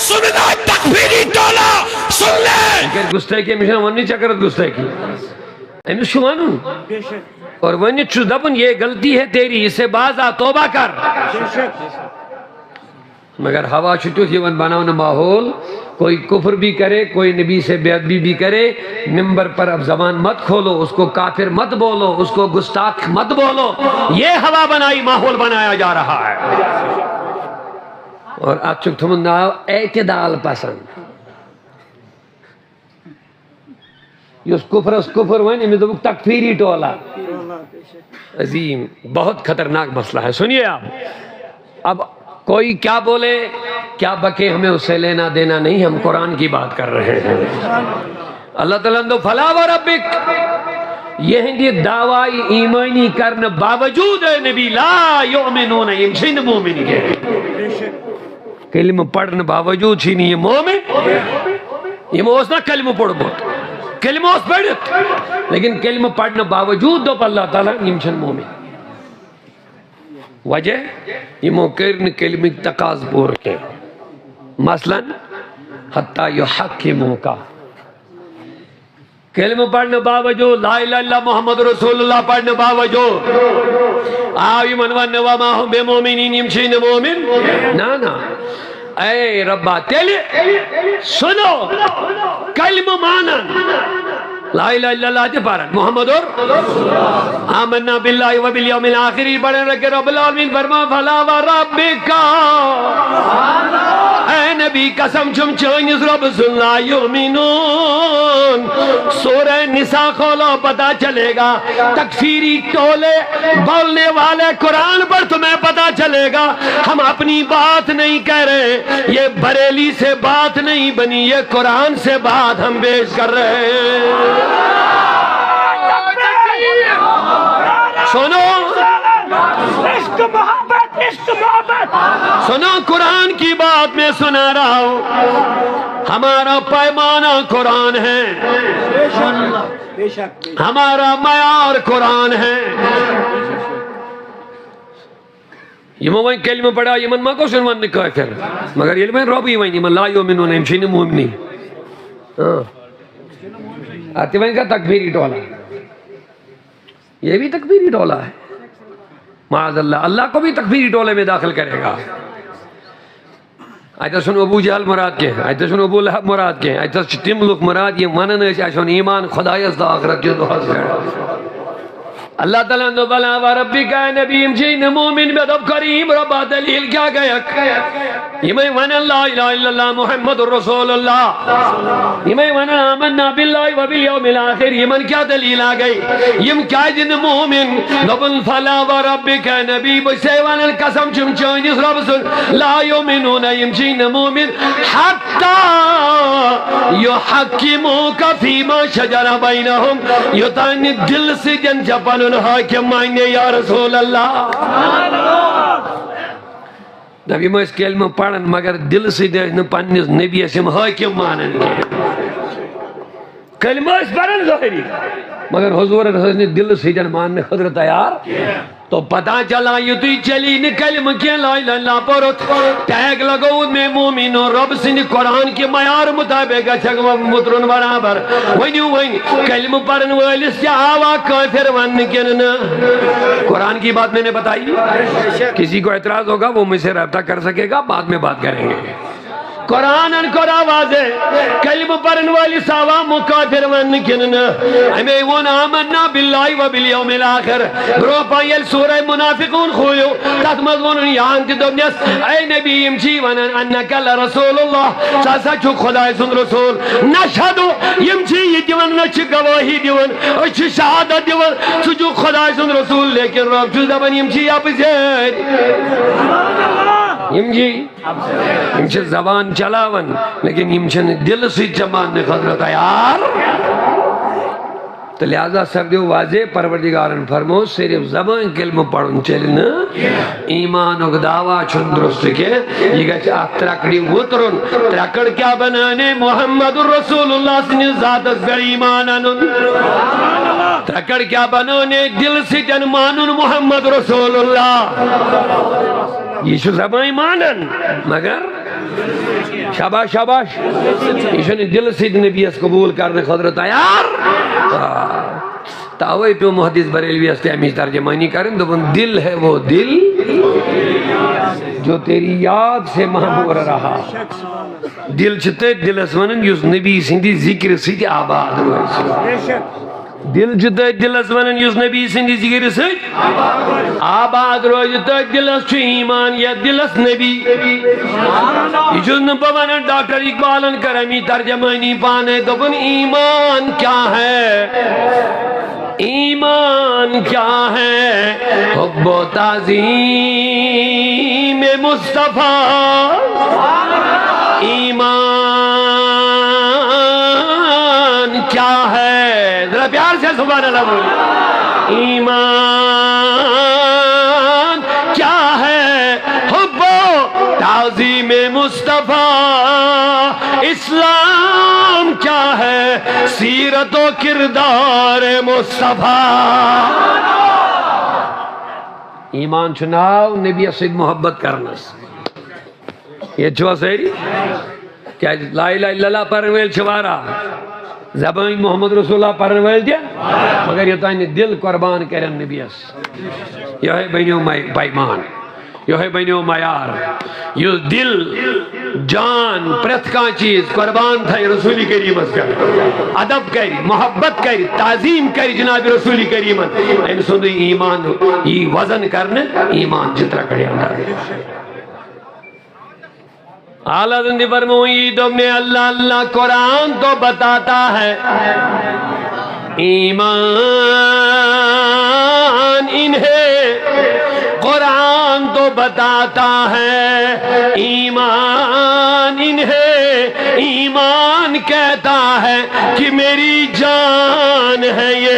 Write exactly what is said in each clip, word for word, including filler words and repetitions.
سُہ بِدعت تکفیری ٹولہ، سُن لے۔ یہِ کَرِ گُستٲخی، أمِس چھُنہٕ وَننٕچ اگر گُستٲخی۔ أمِس چھُ وَنُن۔ اور ؤنِتھ چھُس دَپُن، "یہ غلطی ہے تیری، اس سے باز آ، توبہ کر۔" مگر ہوا چھُ تیُتھ یِوان بناونہٕ ماحول، کوئی کفر بھی کرے، کوئی نبی سے بے ادبی بھی کرے، ممبر پر اب زبان مت کھولو، اس کو کافر مت بولو، اس کو گستاخ مت بولو۔ یہ ہوا بنائی، ماحول بنایا جا رہا ہے۔ اور اَتھ چھُکھ تھوٚمُت ناو اعتدال پسند۔ یُس کفرس کفر ونہِ، أمِس دوٚپُکھ تکفیری ٹولہ۔ عظیم، بہت خطرناک مسئلہ ہے۔ سنیے آپ، اب کوئی کیا بولے، کیا بکے، ہمیں اس سے لینا دینا نہیں، ہم قرآن کی بات کر رہے ہیں۔ اللہ تعالیٰ نے تو، "فلا و ربک"، یِہنٛدِ دعوی ایمٲنی کرنہٕ باوجود، اے نبی، لا یؤمنون، یِم چھِنہٕ مومن کینٛہہ۔ کلمہٕ پرنہٕ باوجود چھِی نہٕ یِم مومن۔ یِمو اوس نہ کلمہٕ پوٚرمُت، کلمہٕ اوس پٔرِتھ، لیکن کلمہٕ پرنہٕ باوجود دوٚپ اللہ تعالیٰ، یِم چھِنہٕ مومن۔ وجہ، یِمو کٔرۍ نہٕ کلمٕکۍ تقاضہٕ پوٗرٕ کینٛہہ۔ مثلاً، حتیٰ یحکموک۔ کلمہٕ پرنہٕ باوجود، لا الہ الا محمد رسول اللہ پرنہٕ باوجود آو یِمن وننہٕ، "وما هم بمؤمنین"، یِم چھِی نہٕ مومن۔ نہ، نہ۔ اے ربا، تیٚلہِ سُنو، کلمہٕ مانن، لا الہ الا اللہ تہِ پرن، محمد اور آمنا باللہ و بالیوم الآخر پرن، رکھ رب العالمین فرمان، "فلا و ربک"۔ اے نبی، قسم چھُم چٲنِس رۄبہٕ سُنٛد، "لا یؤمنون"۔ سورہ نساء کھولو، پتہ چلے گا۔ تکفیری ٹولے بولنے والے قرآن پر تمہیں پتہ چلے گا۔ ہم اپنی بات نہیں کہہ رہے، یہ بریلی سے بات نہیں بنی، یہ قرآن سے بات ہم پیش کر رہے ہیں۔ سنو، عشق محبت، عشق محبت۔ سنو، قرآن کی بات میں سنا رہا ہوں۔ ہمارا پیمانہ قرآن ہے، ہمارا معیار قرآن ہے۔ یِمو وۄنۍ کلمہٕ پڑا، یِمن ما گوٚژھ یُن وننہٕ کٲفر؟ مگر ییٚلہِ وۄنۍ رۄبٕے ونہِ یِمن، لا یؤمنون، یِم چھِی نہٕ مومنی۔ ہاں۔ اَتھ تہِ وۄنۍ کَتھ تکفیری ٹولہ؟ یہ بھی تکفیری ٹولہ ہے۔ معاذ اللہ، اللہ کو بھی تکفیری ٹولے میں داخل کرے گا۔ اتہِ چھُنہٕ ابو جہل مراد کینٛہہ، اتہِ چھُنہٕ ابو لہب مراد کینٛہہ، اتہِ چھِ تِم لُکھ مراد، یِم ونان ٲسۍ، "اسہِ اوٚن ایمان خدایس تہٕ ٲخرت کِس دۄہس پٮ۪ٹھ۔" اللہ تعالیٰ ہن دوٚپ، "بلا و ربک"، اے نبی، یِم چھِ نہٕ مومن۔ مےٚ دوٚپ، "کریم رۄبا، دلیل کیٛاہ گٔیکھ؟" یِمے ونان، "لا الہ الا اللہ محمد رسول اللہ"، یِمے ونان، "آمنا باللہ و بالیوم الآخر"، یِمن کیٛاہ دلیل آ گٔے؟ یِم کیٛازِ نہٕ مومن؟ دوٚپُن، "فلا و ربک"، اے نبی، بہٕ چھسے ونان، قسم چھُم چٲنِس رۄبہٕ سُنٛد، "لا یؤمنون"، یِم چھِی نہٕ مومن، "حتی یحکموک فیما شجر بینہم"، یوٚتانۍ نہٕ دِلہٕ سۭتۍ ژےٚ پنُن حٲکِم مانہِ، یا رسول اللہ۔ دَپ، یِم ٲسۍ کلمہٕ پران، مگر دِلہٕ سۭتۍ ٲسۍ نہٕ پننِس نبیَس یِم حٲکِم مانان کینٛہہ۔ کلمہٕ ٲسۍ پران ظٲہری، مگر حضوٗرن ٲسۍ نہٕ دِلہٕ سۭتۍ ماننہٕ خٲطرٕ تیار۔ تو پتہ چلا، یُتُے چلی نہٕ کلمہٕ کینٛہہ، لا الہ الا اللہ پوٚرُتھ، ٹیگ لگووُن مےٚ مومنو، رۄب سٕنٛدِ قرآن کہِ معیار مطابق گژھکھ وۄنۍ مُترُن برابر۔ ؤنِو وۄنۍ، کلمہٕ پرن وٲلِس کیٛاہ آوا کٲفر وننہٕ کِنہٕ نہٕ؟ قرآن کی بات میں نے بتائی۔ کسی کو اعتراض ہوگا، وہ مجھ سے رابطہ کر سکے گا، بعد میں بات کریں گے۔ قرآنن کوٚر واضح، کلمہٕ پرن وٲلِس آوا کٲفر وننہٕ کِنہٕ نہٕ؟ اَمے ووٚن، "آمنا باللہ و بالیوم الآخر"۔ برونٛہہ پہن ییٚلہِ سورہ منافقون کھوٗلِو، تتھ منٛز ووٚنُن یہن تہِ، دوٚپنس، "اے نبی، یِم چھی ونان انک لرسول اللہ، ژٕ ہسا چھُکھ خدایہِ سُنٛد رسول۔ نشہد، یِم چھی یہِ تہِ ونان، أسۍ چھِ گوٲہی دِوان، أسۍ چھِ شہادت دِوان، ژٕ چھُکھ خدایہِ سُنٛد رسول، لیکن رۄب چھُس دپان، یِم چھی یپٲرۍ سۭتۍ۔ یِم چھی، یِم چھِ زبان چلاوان، لیکن یِم چھِنہٕ دِلہٕ سۭتۍ ژےٚ ماننہٕ خٲطرٕ تیار۔" تہٕ لہذا سپدیو واضح، پروردگارن فرموو، صرف زبٲنۍ کلمہٕ پرُن چلہِ نہٕ، ایمانُک دعویٰ چھُنہٕ درست کینٛہہ، یہِ گژھِ اتھ ترکڑِ وُترُن۔ ترکڑ کیٛاہ بنانے؟ محمد رسول اللہ سٕنٛدِس ذاتس پٮ۪ٹھ ایمان انُن۔ ترکڑ کیٛاہ بنانے؟ دِلہٕ سۭتۍ مانُن محمد رسول اللہ۔ یہِ چھُ زبٲنۍ مانان، مگر شاباش، شاباش۔ یہِ چھُنہٕ دِلہٕ سۭتۍ نبیَس قبوٗل کرنہٕ خٲطرٕ تیار۔ آ۔ توے پیوٚو محدث بریلویَس تہِ اَمِچ ترجمٲنی کرٕنۍ، دوٚپُن، "دل ہے وہ دل جو تیری یاد سے معمور رہا۔" دِل چھُ تٔتھۍ دِلَس وَنان، یُس نبی سٕنٛدِ ذِکرِ سۭتۍ آباد روزِ۔ دِل چھُ تٔتھۍ دِلَس وَنان، یُس نبی سٕنٛدِ ذِکرِ سۭتۍ آباد روزِ۔ تٔتھۍ دِلَس چھُ ایمان، یَتھ دِلَس نبی۔ یہِ چھُس نہٕ بہٕ وَنان، ڈاکٹر اقبالَن کٔر اَمی ترجمٲنی پانَے، دوٚپُن، "ایمان کیا ہے؟ ایمان کیا ہے؟ حب و تعظیم مصطفیٰ۔" ایمان کیا ہے؟ ذرا پیار سے سبحان اللہ بولو۔ ایمان کیا ہے؟ حب و تعظیم مصطفیٰ۔ اسلام کیا ہے؟ سیرت و کردار مصطفیٰ۔ ایمان چھُ ناو نبیَس سۭتۍ محبت کرنَس۔ ییٚتہِ چھِوا سٲری؟ کیٛازِ لا الہ الا اللہ پرن وٲلۍ چھِ واریاہ، زبٲنۍ محمد رسول اللہ پرن وٲلۍ تہِ، مگر یوٚتام نہٕ دِل قربان کرن نبیَس، یِہوٚے بنیو مے-، پیمان، یِہوٚے بنیو معیار۔ یُس دِل، جان، پرٛٮ۪تھ کانٛہہ چیٖز قربان تھایہِ رسول کریٖمس پٮ۪ٹھ، ادب کرِ، محبت کرِ، تعظیم کرِ جناب رسول کریٖمن، أمۍ سُنٛدٕے ایمان یی وزن کرنہٕ، ایمان چھِ ترٛکڑِ اندر۔ اعلیٰ حضرت نے فرمائی، دوٚپنَے، "اللہ اللہ، قرآن تو بتاتا ہے، ایمان انہیں قرآن تو بتاتا ہے، ایمان انہیں ایمان کہتا ہے کہ میری جان ہے یہ۔"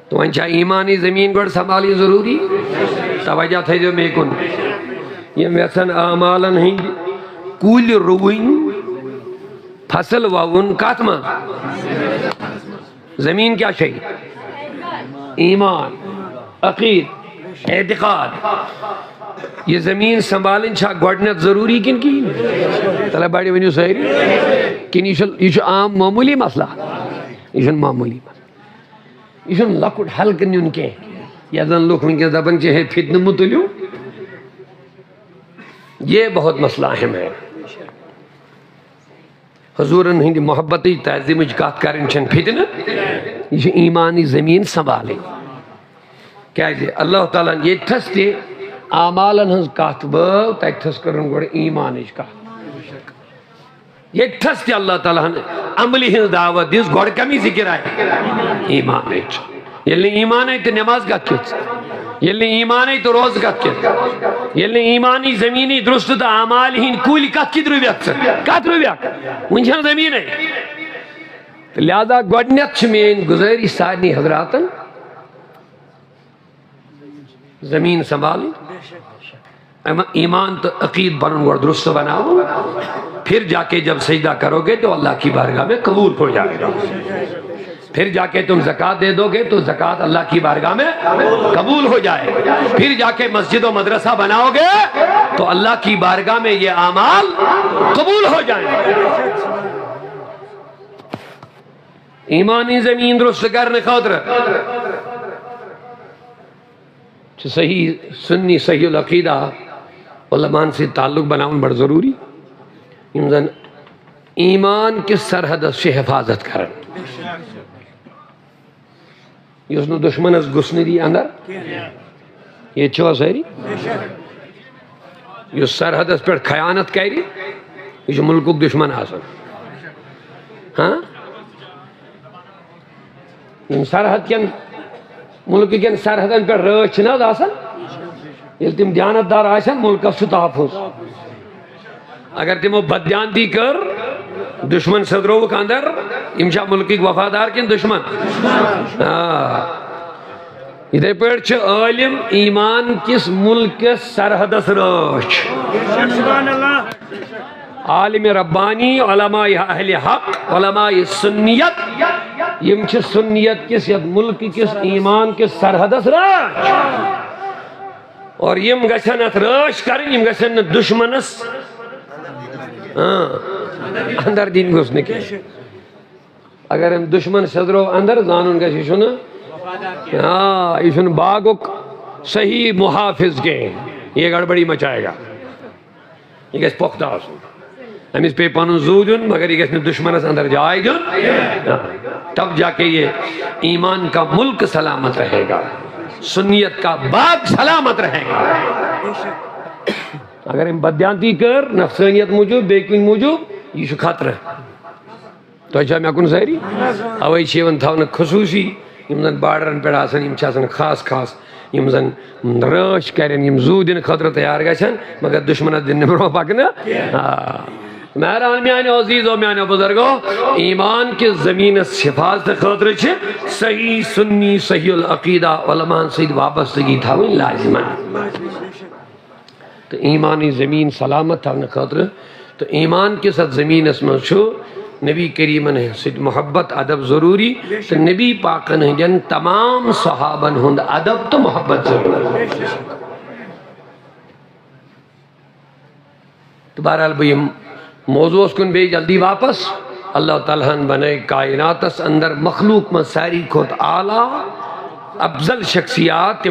تہٕ وۄنۍ چھا ایمانٕچ زٔمیٖن گۄڈٕ سنبھالٕنۍ ضروٗری؟ توجہ تھٲیزیو مے کُن۔ یِم یژھن اعمالن ہٕنٛدۍ کُلۍ رُوٕنۍ، فصل وَوُن، کتھ منٛز؟ زٔمیٖن کیٛاہ چھے؟ ایمان، عقیٖد، اعتقاد۔ یہِ زٔمیٖن سنبھالٕنۍ چھا گۄڈٕنٮ۪تھ ضروٗری کِنہٕ کِہیٖنۍ؟ تَلے بڑِ ؤنِو سٲری۔ کِنہٕ یہِ چھُ، یہِ چھُ عام معموٗلی مسلہٕ؟ یہِ چھُنہٕ معموٗلی مسلہٕ۔ یہِ چھُنہٕ لۄکُٹ ہلکہٕ نیُن کینٛہہ، یَتھ زَن لُکھ وٕنکیٚس دَپان چھِ، "ہے، فتنہٕ مُتُلِو۔" یہ بہت مسئلہ اہم ہے۔ حضوٗرَن ہٕنٛدِ محبتٕچ، تعظیٖمٕچ کَتھ کَرٕنۍ چھَنہٕ فتنہٕ، یہِ چھِ ایمانٕچ زٔمیٖن سنبھالٕنۍ۔ کیٛازِ؟ اللہ تعالیٰ ہَن ییٚتہِ تھَس تہِ اعمالَن ہٕنٛز کَتھ وٲو، تَتہِ تھَس کٔرٕن گۄڈٕ ایمانٕچ کَتھ۔ ییٚتہِ تھَس تہِ اللہ تعالیٰ ہَن عملہِ ہٕنٛز دعوت دِژ، گۄڈٕ کَمِچ ذِکِر آیہِ؟ ایمانٕچ۔ ییٚلہِ نہٕ ایمانٕے تہٕ نٮ۪ماز کَتھ کِژھ؟ ییٚلہِ نہٕ ایمانٕے تہٕ روزٕ کَتھ کِژھ؟ ییٚلہِ نہٕ ایمانٕچ زٔمیٖنٕچ درُست تہٕ اعمالہِ ہِنٛدۍ کُلۍ کَتھ کِتھ رُوٮ۪کھ ژٕ؟ کَتھ رُوٮ۪کھ؟ وٕنہِ چھَنہٕ زٔمیٖنٕے۔ تہٕ لہذا گۄڈٕنٮ۪تھ چھِ میٛٲنۍ گُزٲرِش سارنٕے حضراتَن، زٔمیٖن سنبھالٕنۍ، اما-، ایمان تو عقید پنُن گۄڈٕ درست بناؤ، پھر جا کے جب سجدہ کرو گے تو اللہ کی بارگاہ میں قبول ہو جائے گا۔ پھر جا کے تم زکوٰۃ دے دو گے تو زکوٰۃ اللہ کی بارگاہ میں قبول ہو جائے۔ پھر جا کے مسجد و مدرسہ بناؤ گے تو اللہ کی بارگاہ میں یہ اعمال قبول ہو جائیں گے۔ ایمانی زٔمیٖن درست کرنہٕ خٲطرٕ چھُ صحیح سُنی، صحیح العقیدہ علماءن سۭتۍ تعلق بناوُن بڑٕ ضروٗری، یِم زن ایمان کِس سرحدس چھِ حفاظت کران، یُس نہٕ دُشمنس گُس نہٕ دی اندر۔ ییٚتہِ چھِوا سٲری؟ یُس سرحدس پٮ۪ٹھ خیانت کرِ، یہِ چھُ مُلکُک دُشمن آسان۔ ہاں؟ یِم سرحد کٮ۪ن، مُلکہٕ کٮ۪ن سرحدن پٮ۪ٹھ رٲچھ چھِنہٕ حظ آسان؟ ییٚلہِ تِم دیانت دار آسن، مُلکس چھُ تحفظ۔ اگر تِمو بددیانتی کٔر، دُشمن سٔدرووُکھ اندر، یِم چھا مُلکٕکۍ وفادار کِنہٕ دُشمن؟ آ۔ یِتھے پٲٹھۍ چھِ عٲلِم ایمان کِس مُلکس سرحدس رٲچھ۔ سبحان اللہ۔ عالم ربانی، علماء اہل حق، علماء سنیت، یِم چھِ سنیت کِس، یتھ مُلکہٕ کِس ایمان کِس سرحدس رٲچھ۔ اور یِم گژھن اتھ رٲچھ کرٕنۍ، یِم گژھن نہٕ دُشمنس، ہاں، اندر دِنۍ گوٚژھ نہٕ کینٛہہ۔ اگر أمۍ دُشمن سیٚزرو اندر، زانُن گژھِ، یہِ چھُنہٕ، آ، یہِ چھُنہٕ باغُک صحیح محافظ کینٛہہ، یہِ گڑبڑی مچایہِ گا۔ یہِ گژھِ پۄختہٕ آسُن۔ أمِس پیٚیہِ پنُن زُو دیُن، مگر یہِ گژھِ نہٕ دُشمنس اندر جاے دیُن۔ تب جا کے یہ ایمان کا ملک سلامت رہے گا، سنیت کا باغ سلامت رہے گا۔ اگر أمۍ بددیانتی کٔر، نفسانیت موٗجوٗب، بیٚیہِ کُنہِ موٗجوٗب، یہِ چھُ خطرٕ۔ تۄہہِ چھا مےٚ کُن سٲری؟ اوے چھِ یِوان تھاونہٕ خصوٗصی، یِم زَن بارڈرَن پٮ۪ٹھ آسَن، یِم چھِ آسان خاص خاص، یِم زَن رٲچھ کَرن، یِم زُو دِنہٕ خٲطرٕ تیار گژھن، مگر دُشمنَس دِنہٕ برونٛہہ پَکنہٕ۔ آ۔ مہربان میٛانیو عزیٖزو، میٛانیو بُزرگو، ایمان کِس زٔمیٖنَس حفاظتہٕ خٲطرٕ چھِ صحیح سُنی، صحیح العقیدہ علماہَن سۭتۍ وابستگی تھاوٕنۍ لازمَن۔ تہٕ ایمانی زمین سلامت تھاونہٕ خٲطرٕ تہٕ ایمان کِس اتھ زمینس منٛز چھُ نبی کریمن سۭتۍ محبت، ادب ضروری۔ تہٕ نبی پاکن ہٕنٛدٮ۪ن تمام صحابن ہُنٛد ادب تہٕ محبت ضروری۔ تہٕ بہرحال، بہٕ یِم موضوعس کُن بیٚیہِ جلدی واپس۔ اللہ تعالیٰ ہن بنٲے کائناتس اندر مخلوق منٛز ساروی کھۄتہٕ اعلیٰ، افضل شخصیات۔